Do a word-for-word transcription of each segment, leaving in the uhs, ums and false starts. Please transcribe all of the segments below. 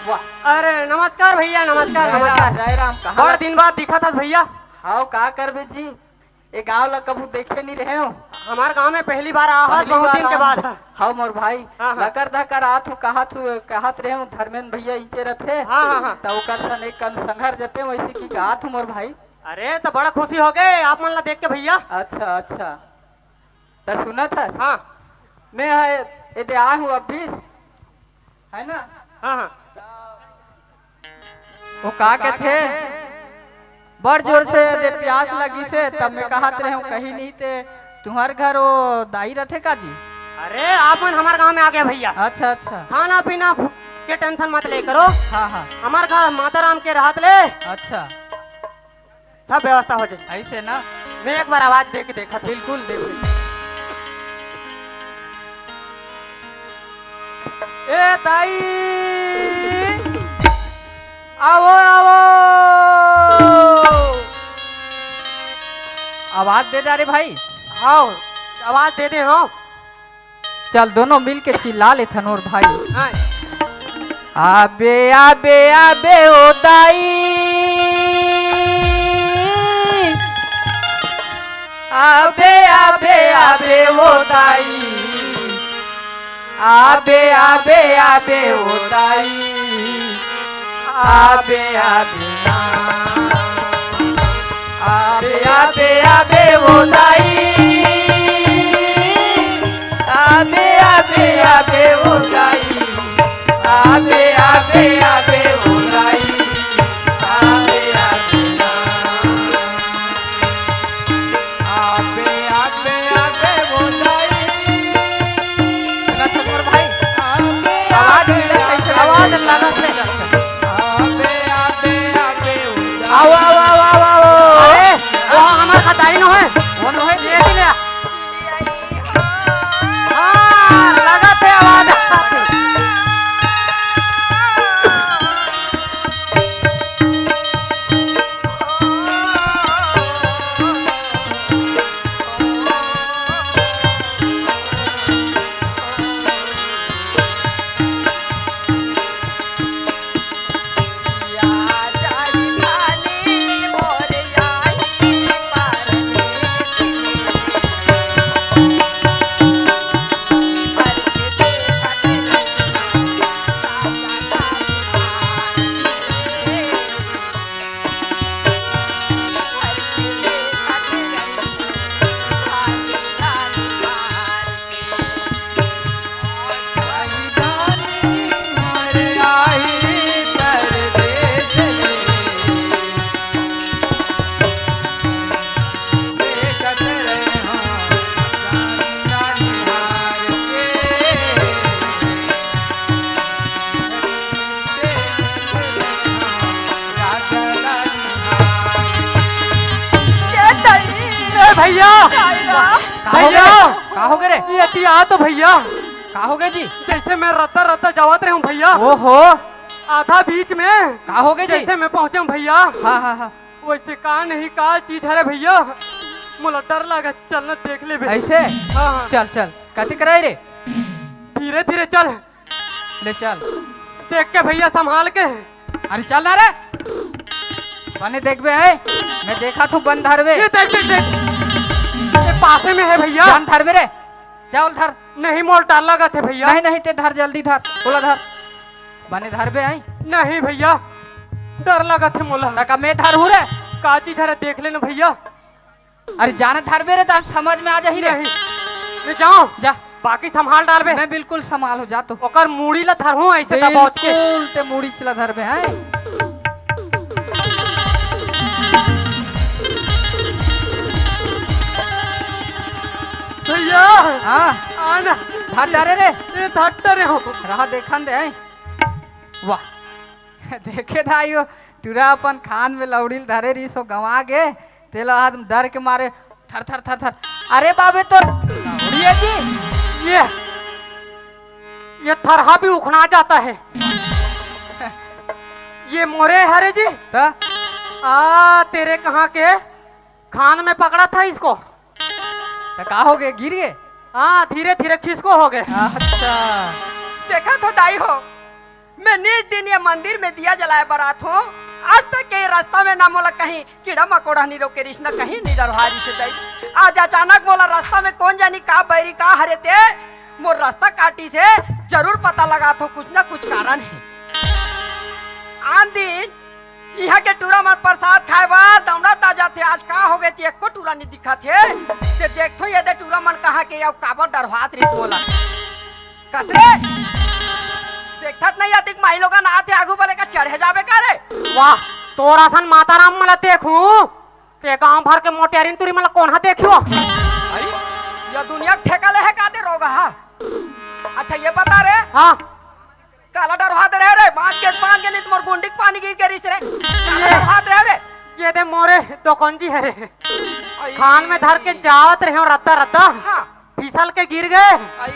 वाह। अरे नमस्कार भैया, नमस्कार, जय राम, नमस्कार। जय राम। कहाँ बड़ लग- दिन बाद दिखत हस भैया। हाव, का करबे जी, ए गांव ला कभू देखे नहीं रहे हो। हमार गांव में पहली बार आया हस, पहली बहुत बार दिन के आया। बाद। हाव मोर भाई, हाँ, हाँ। लकर धकर आत हूँ, कहत हूँ, कहत रहे हूँ धर्मेंद्र भैया इचे रथे। हाँ, हाँ, हाँ। त ओकर सन एक कन संघर जते, वैसे की कहत हूँ मोर भाई। अरे तो बड़ा खुशी हो गए आप मन ला देख के भैया। अच्छा, अच्छा। त सुनत हस? हाँ। मैं है, ए दे आए हूँ अभी, है ना? हाँ, हाँ। वो का कथे, बड़ जोर से दे प्यास लगी से, तब मैं कहत रहे हूँ कहीं नहीं ते तुम्हार घर वो दाई रथे का जी? अरे आप मन हमार गांव में आ गया भैया। अच्छा, अच्छा। खाना पीना के टेंशन मत ले करो। हाँ, हाँ। हमार घर माता राम के रहत ले। अच्छा। सब व्यवस्था हो जाए। ऐसे ना? मैं एक बार आवाज दे के देखा था। बिल्कुल, बिल्कुल। ए ताई, आवो, आवो। आवाज दे जा रे भाई। हाव, आवाज दे दे, हाव। चल, दोनों मिल के चिल्ला लेथन और भाई। हाँ। आबे, आबे, आबे ओ दाई। आबे, आबे, आबे ओ दाई। आबे, आबे, आबे ओ दाई। आबे, आबे ना। आबे, आबे, आबे ओ दाई। आबे, आबे, आबे ओ दाई। आबे, आबे, आबे ओ दाई। आबे, आबे ना। आबे, आबे, आबे ओ दाई। सुना ठाकुर भाई, आबे, आवाज आबे, मिला कैसे आबे, आवाज लगा थे। आबे, आबे, आबे ओ दाई। आओ, आओ, आओ, आओ, आओ। अरे, वो हमार खताई नो है। वो नो है? ये भी ले आ। हाँ, लगा थे आवाज। ए भैया, का हो गे? भैया। का हो गे रे? ये एती आ तो भैया। का हो गे जी? जैसे मैं रद्दा रद्दा जावत रहे हूँ भैया। ओहो। आधा बीच में का हो गे जी? जैसे मैं पहुँचे हूँ भैया। हाँ, हाँ, हाँ। वैसे का नहीं का चीज हरे भैया, मोला डर लगा, चलना देख लेबे। ऐसे? हाँ, हाँ। चल, चल। कति कराई रे? धीरे धीरे चल। ले चल। देख के भैया संभाल के। अरे चल ना रे। बने देखबे है। मैं देखा थू बन धरबे। ये देख, देख, देख। ये पासे में है भैया। जान धरबे रे। जा ओला धर। नहीं, मोर डर लगत हे भैया। नहीं, नहीं, ते धर, जल्दी धर। ओला धर। बने धरबे आई। नहीं भैया, डर लगत हे मोला। त का मैं धरहूँ रे? का चीज हरे देख लेना भैया। अरे जाना धरबे रे, त समझ में आ जाही रे। नहीं, मैं जाऊँ? जा। बाकी संभाल डालबे। मैं बिल्कुल संभाल हो जा तो। ओकर मूड़ी ला धरहूँ ऐसे दबोच के। बिल्कुल ते मूड़ी ला धरबे हैं। भैया। हाँ। आना। धर डारे रे। ये धर डारे हो। रहा देखन दे हैं। वाह। देखे दाई हो, टूरा अपन खान में लौड़ी ल धरे रहिस हो, गंवा गे, तेला आज डर के मारे थर थर थर थर। अरे बाबे तोर लौड़ी हे जी। ये, ये थरहा भी उखना जाता है। ये मोरे हरे जी। त? आ, तेरे कहाँ के? खान में पकड़ा था इसको। तो का हो गए, गिर गए? हाँ, धीरे धीरे खिसको हो गए। अच्छा। देखा तो दाई हो, मैं नित दिन ये मंदिर में दिया जलाए बर आत हों, आज तक के रास्ता में ना मोला कहीं कीड़ा मकोड़ा नहीं रोके रिस, ना कहीं नहीं डरवारिस हे दाई। आज अचानक मोला रास्ता में कोन जानी का बैरी का हरे ते मोर रास्ता काटिस हे, जरूर पता लगात हों, कुछ ना कुछ कारण हे। आन दिन इहाँ के टूरा मन प्रसाद खाए बर दौड़त आ जाथे, आज का हो गए ते एको टूरा नहीं दिखत हे। ते देखथों ये दे टूरा मन कहाँ के अउ काबर डरवात रिस मोला। कस रे? देखथस नहीं अतिक माई लोगन आथे आगू बले का चढ़े जाबे का रे? वाह, तोर असन माता राम मला देखूं, ते गांव भर के मोटेरिन टूरी मला कोन हा देखियो? अरे, ये दुनिया के ठेका ले हे का ते रोगहा? अच्छा ये बता रे। हाँ। काला डरवात रहे रे, बांच के, बांच के नहीं तो मोर गुंडी के पानी गिर के रिस रे। काला ये डरवात रहे रे। ये दे मोरे डोकंजी हे रे। आई। खान में धर के जावत रहे हों रद्दा रद्दा। हाँ। फिसल के गिर गए। आई।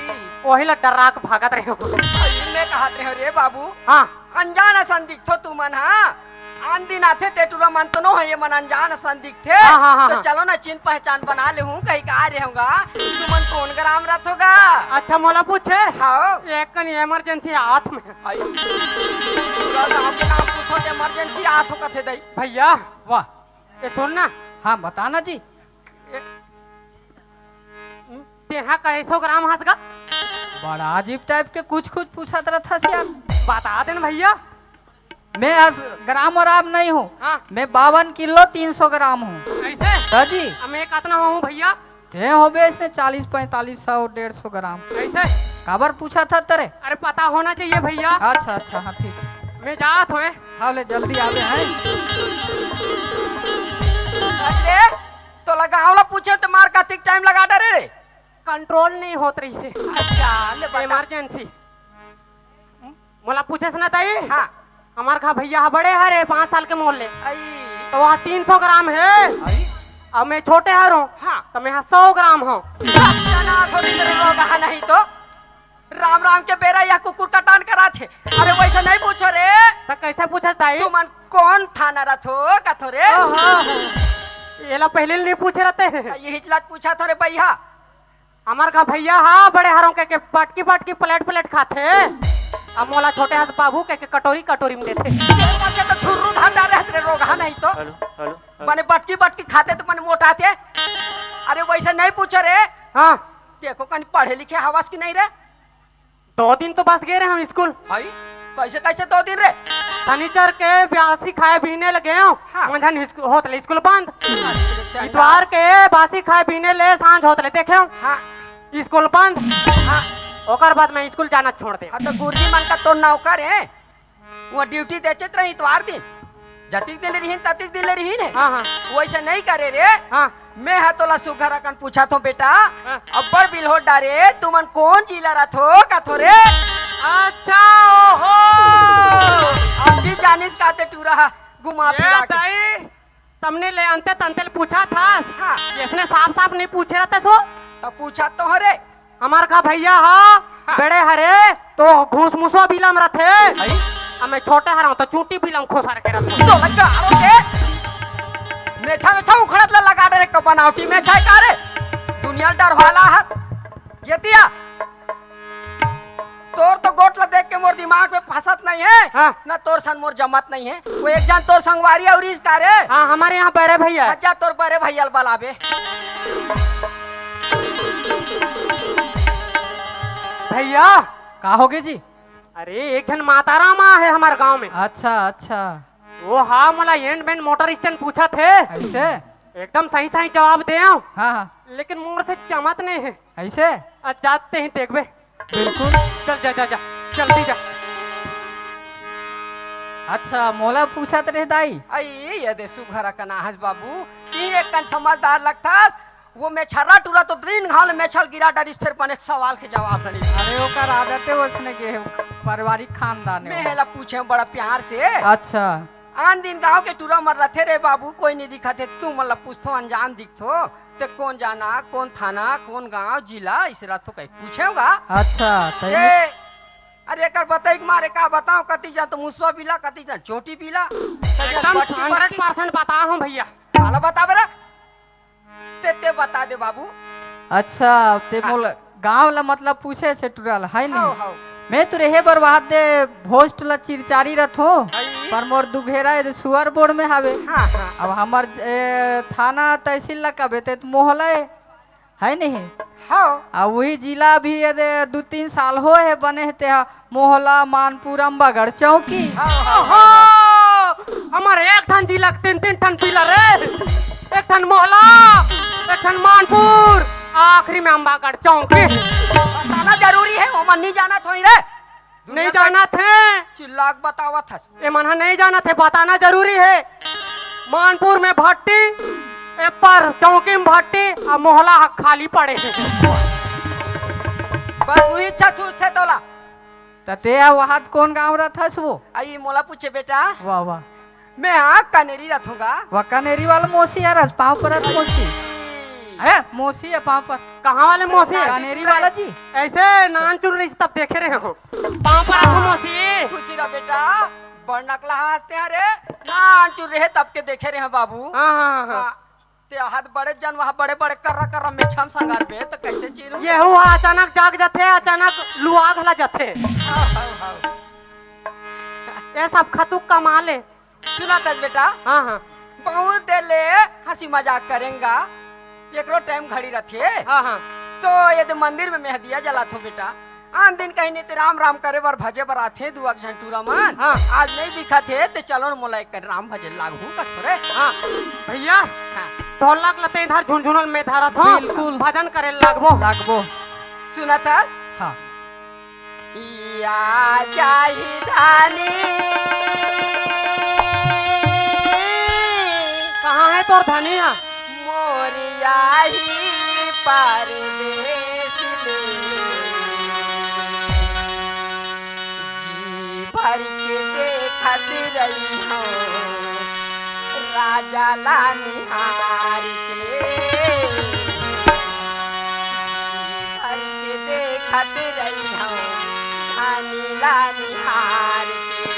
वही ला डरा के भागत रहे हों। आई, मैं कहत रहे हों रे बाबू। हाँ। अनजान असन दिखथो तुमन, हाँ। आन दिन आथे ते टूरा मन तो नो हे, ये मन अनजान असन दिखथे। हाँ, हाँ, हाँ, तो हाँ। चलो ना, चिन्ह पहचान बना लेहूं, कहीं का आ रहे होगा। तुमन कोन ग्राम रथोगा? अच्छा, मोला पूछे? हाँ। एक कन emergency आत में। आई। पूरा गांव के नाम पूछो ते emergency आत हो कथे दई। भैया। वाह। ये सुन ना। हाँ, बता ना जी। ए, तेहा कैसो ग्राम हस गा? बड़ा अजीब type के कुछ कुछ पूछत रथस यार। बता दे ना भैया। मैं अस ग्राम और आप नहीं हूँ। हाँ। मैं बावन किलो तीन सौ ग्राम हूँ। ऐसे? हाँ जी। अब मैं कतना हूँ भैया? ते होबे इसने चालीस, पैंतालीस, सौ, डेढ़ सौ ग्राम। ऐसे? काबर पूछत हस तरे? अरे पता होना चाहिए भैया। अच्छा, अच्छा, हाँ, ठीक। मैं जात हों। हाँ, ले जल्दी आबे हैं। अरे, तोला गाँव ला पूछे तो मार कतिक time लगा डरे रे? Control नहीं होत रहिसे। अच्छा, ले बता। Emergency। मोला पूछेस ना ताई? हाँ। हमार खा भैया हा बड़े हरे, पाँच साल के मोर ले। आई। तो वह तीन सौ ग्राम हे। आई। अब मैं छोटे हरों। हाँ। तो मैं हा सौ ग्राम हों। सत्यानाश हो गई तेरे रोगहा नहीं तो। राम राम के बेरा यह कुकुर कटान कराथे। अरे वैसे नहीं पूछो रे। तो कैसे पूछे ताई? तुमन कोन थाना रथो कथो रे? ओहो। ये ला पहले नहीं पूछे रहते हैं। ये हिचलात पूछा था रे भैया। हमार का भैया हा बड़े हरों के, के पटकी पटकी plate plate खाथे। अब मोला छोटे हाथ बाबू के, के कटोरी कटोरी में देथे। तेरे पास से तो छुर्रू धर डारे हस रे रोगहा नहीं तो। Hello, hello, hello. बने बटकी बटकी खाथे तो बने मोटाथे। अरे वैसे नहीं पूछो रे। हाँ। देखो कहीं पढ़े लिखे हवस कि नहीं रे? दो दिन तो बस गए रहे हम स्कूल। भाई, कैसे कैसे दो दिन रे? शनिचर के बासी खाए बिहने ले गेंव, हाँ। मंझन स्कू-, होत ले स्कूल बंद। अच्छा, अच्छा। इतवार के बासी खाए बिहने ले सांझ होत ले देखेंव, हाँ। स्कूल बंद। हाँ। ओकर बाद मैं स्कूल जाना छोड़ दे। हाँ, तो गुरुजी मन का तो नौकर है, वो duty देचत रही इतवार दिन, जतिक दिन ले रहीन, ततिक दिन ले रहीन है। हाँ, हाँ। वैसे नहीं करे रे। हाँ। मैं हा तोला सुघर अकन पूछत हों बेटा, हाँ। अब्बड़ बिलहोर डारे, तुमन कोन जिला रथो कथो रे? अच्छा, ओहो। अब भी जानिस काते टूरा हा, घुमा ए फिरा के। दाई, तमने ले अंते तंते ले पूछा था। हाँ। इसने साफ साफ नहीं पूछे रहते सो। तो पूछा तो हो रे। हमार का भैया हा, हाँ। बड़े हरे, तो घूस मुसवा बिलम रथे। आई? अब मैं छोटे हरंव, तो चूंटी बिलम खोसर के रथे। तो लगा आरो के। मेछा, मेछा उखड़त ला लगा डरे क बनावटी मेछा का रे। दुनिया डर वाला है। ये तिया। तोर तो गोठ ला देख के मोर दिमाग में फंसत नहीं है, हाँ। ना तोर सन मोर जमत नहीं है। वो एक जन तोर संगवारी अउ रिस का रे। हाँ, हमारे यहाँ बड़े भैया है। अच्छा, तोर बड़े भैया ला बलाबे। भैया। का होगे जी? अरे, एक जन माता राम आ है हमारे गांव में। अच्छा, अच्छा। वो हा मोला एंड बैंड मोटर स्टैंड पूछा थे। ऐसे? एकदम सही सही जवाब दे आओ। हाँ, हाँ। लेकिन मोर से जमत नहीं है। ऐसे? आज जाते ही देखबे। बिल्कुल। चल, जा, जा, जा, जल्दी जा। अच्छा, मोला पूछत रहे दाई। अई, ये दे सुघर अकन आहस बाबू, ती एक कन समझदार लगथस। वो मेछर्रा टूरा तो दिन घाल मेछल गिरा डरिस, फिर बने सवाल के जवाब नहीं। अरे, ओकर आदते वसने के है, पारिवारिक खानदान है मैं वो। हेला पूछे बड़ा प्यार से। अच्छा। आन दिन गांव के टूरा मन रथे रे बाबू, कोई नहीं दिखत है, तू मन ला पूछथो, अनजान दिखथो। ते कोन जाना, कोन थाना, कोन गांव, जिला, इसे रथो कहीं पूछेगा। अच्छा, ते ते अरे एकर बताई के मारे का बताओ, कति जान तो मुसवा बिला, कति जान चोटी बिला, कति जान एकदम बट्टी हंड्रेड बट्टी। परसेंट बता हूँ भैया। काला बता बेरा? ते, ते बता दे बाबू। अच्छा, ते हाँ। मोल गाँव ला मतलब पूछे से टुरा ला, है नहीं? हाव, हाव। मैं तो रहे बर बात दे होस्ट ला चिरचारी रथो, हाय। पर मोर दुघेरा ये सुअर बोर्ड में हावे। हाँ, हाँ। अब हमर, ए, थाना तहसील ला कबे ते तो मोहला है, है नहीं? हाव। आ वही जिला भी ये दे दू तीन साल हो है बने है ते हा। मोहला, मानपुर, अम्बागढ़ चौकी। हाँ, हाँ, ओहो! हमारे एक ठन जिला के तीन, तीन ठन पिलर रे। एक ठन मोहला, एक ठन मानपुर, आखिरी में अम्बागढ़ चौकी। बताना जरूरी है, ओमन नहीं जानत होई रे। दुनिया नहीं का जानत है। चिल्ला के बतावत हस। ए मन ह नहीं जानत है, बताना जरूरी है। मानपुर में भट्टी, ए पर चौकी में भट्टी, आ मोहला ह खाली पड़े है। बस वही इच्छा सूझ थे तोला। त ते ह वहाद कोन गाँव रथस वो? आई मोला पूछे बेटा। वाह, वाह। मैं हाँ कनेरी रथूंगा। वाह, कनेरी वाला मौसी यार, पाँव परत मौसी। अरे, मौसी है पाँव पर। कहाँ वाले मौसी? कनेरी वाला जी। ऐसे नान चुन रही तब देखे रहे हो। पाँव परत हो मौसी। खुशी रह बेटा, बड़ नकला हंसते हैं रे। नान चुन रहे तब के देखे रहे हैं बाबू। हाँ, हाँ, हाँ, हाँ। हाँ। ते हाथ बड़े जन वहाँ बड़े बड़े कर्रा कर्रा मेछम संगार बे, तो कैसे चीनू? ये हुआ अचानक जाग जाथे, अचानक लुआ घला जाथे। हाँ, हाँ, हाँ। ये सब खतुक कमा ले। सुना तस बेटा। हाँ, हाँ। बहुत देर ले हंसी मजाक करेंगा, एकरो टाइम घड़ी रथे। हाँ, हाँ। तो ये दे मंदिर में मैं दिया जलाथो बेटा। आन दिन कहीं नहीं ते राम राम करे बर भजे बर आथे दू एक झन टूरा मन। हाँ। आज नहीं दिखत हे ते चलो न मोला एक राम भजन लागहू कथो रे। हाँ। भैया, हाँ। ढोलक लते इधर झुनझुनल में धरत हो। बिल्कुल। भजन करे लागबो। लागबो। सुनत हस? हाँ। या जाही धानी। कहाँ है तोर धनी हा? मोर आही परदेस ले। जी भर के देखत रहिहौं राजा ला निहार के। जी भर के देखत रहिहौं धानी ला निहार के।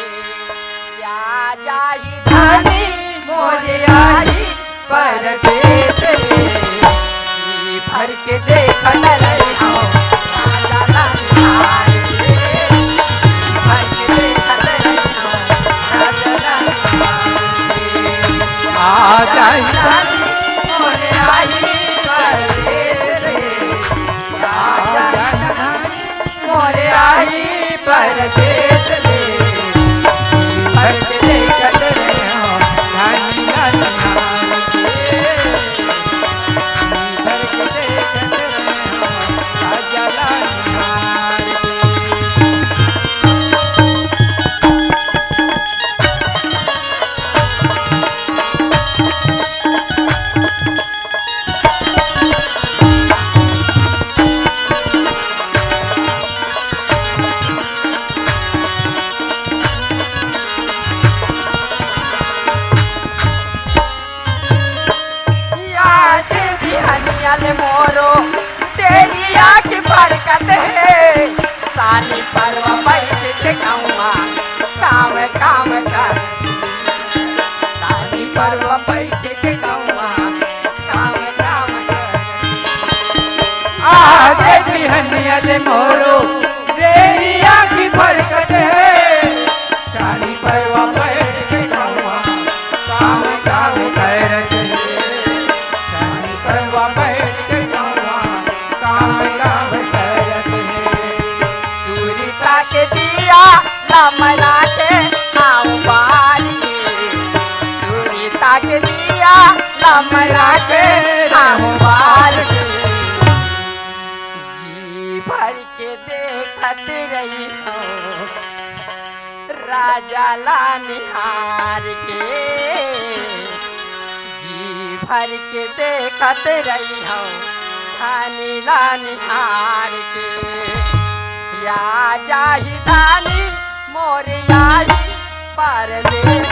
या जाही धानी मोर आही परदेस ले। जी भर के देखत रहिहौं राजा ला निहार के। जी भर के देखत रहिहौं राजा ला निहार के। आ जाही धानी मोर आही परदेस ले। आ जाही धानी मोर आही परदेस ले। जी भर के देखत रहिहौं धानी ला निहार के। जी भर के देखत रहिहौं राजा ला निहार के। आज बिहनिया ले मोरो डेरिया के बरकत हे। सानी परवा बैठ के गौवा काम काम कर। सानी परवा बैठ के गौवा काम काम कर। आज बिहनिया ले मोरो डेरिया के बरकत हे। सानी परवा बैठ के गौवा काम काम करत हे। सानी परवा बैठ के गौवा काम काम करत हे। सुरता के दिया लमरा के आऊ बार के। सुरता के दिया लमरा के आऊ बार के। जी भर के देखत रहिहौं राजा ला निहार के। जी भर के देखत रहिहौं धानी ला निहार के। या जाही धानी मोर आही परदेस।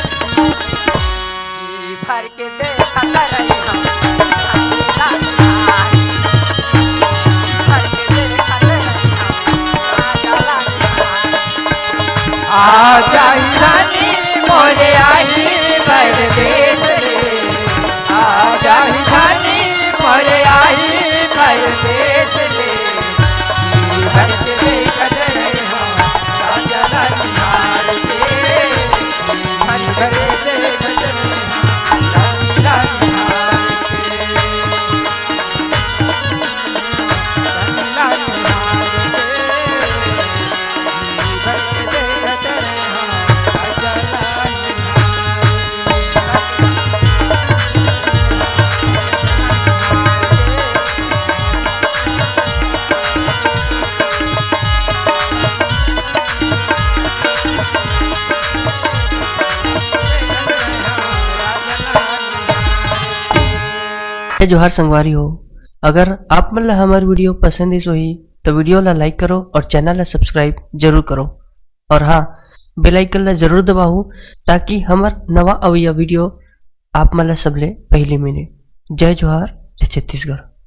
जी भर के देखत रहिहौं धानी ला निहार के। जी भर के देखत रहिहौं राजा ला निहार के। आ जाही धानी मोरे आही परदेस ले, आ जाही धानी मोरे आही परदेस ले। जी भर के देखत रहे हो राजा ला निहार के, जी भर के देखत रहे हो राजा ला निहार के। जय जोहार संगवारी हो, अगर आप मन ला हमर video पसंद आइस होही, तो video ला like करो और channel ला subscribe जरूर करो। और हाँ, bell icon ला जरूर दबाओ, ताकि हमर नवा अवइया video आप मन ला सबले पहले मिले। जय जोहार, जय छत्तीसगढ़।